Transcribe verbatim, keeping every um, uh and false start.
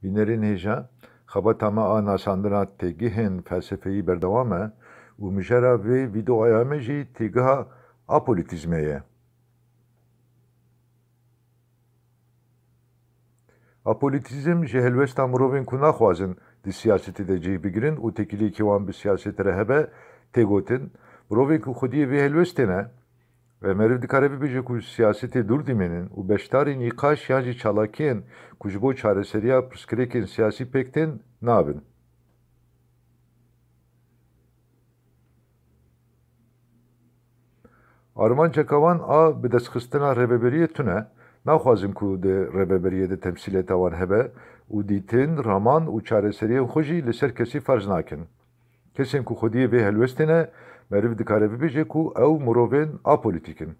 Bînerên hêja, xebata me a nasandina têgihên felsefeyî berdewam e û mijara vê vîdeoya me jî têgiha apolitîzmê ye. Apolitîzm ji helwesta mirovên ku naxwazin di siyasetê de cih bigirin û têkiliyekî wan bi siyasetê re hebe, tê gotin, mirovên ku xwediyê vê helwestê ne, meriv dikare bibêje ku siyasetê dûr dimînin û beşdarî nîqaş yan jî çalakiyên ku ji bo çareseriya pirsgirêkên siyasî pêk tên, nabin. Armanca wan a bidestxistina rêveberiyê tune, naxwazin ku di rêveberiyê de temsîleta wan hebe û dîtin, raman û çareseriyên xwe jî li ser kesî ferz nakin. Kesên ku xwediyê vê helwestê ne, meriv dikare bibêje ku ew mirovên apolitîk in.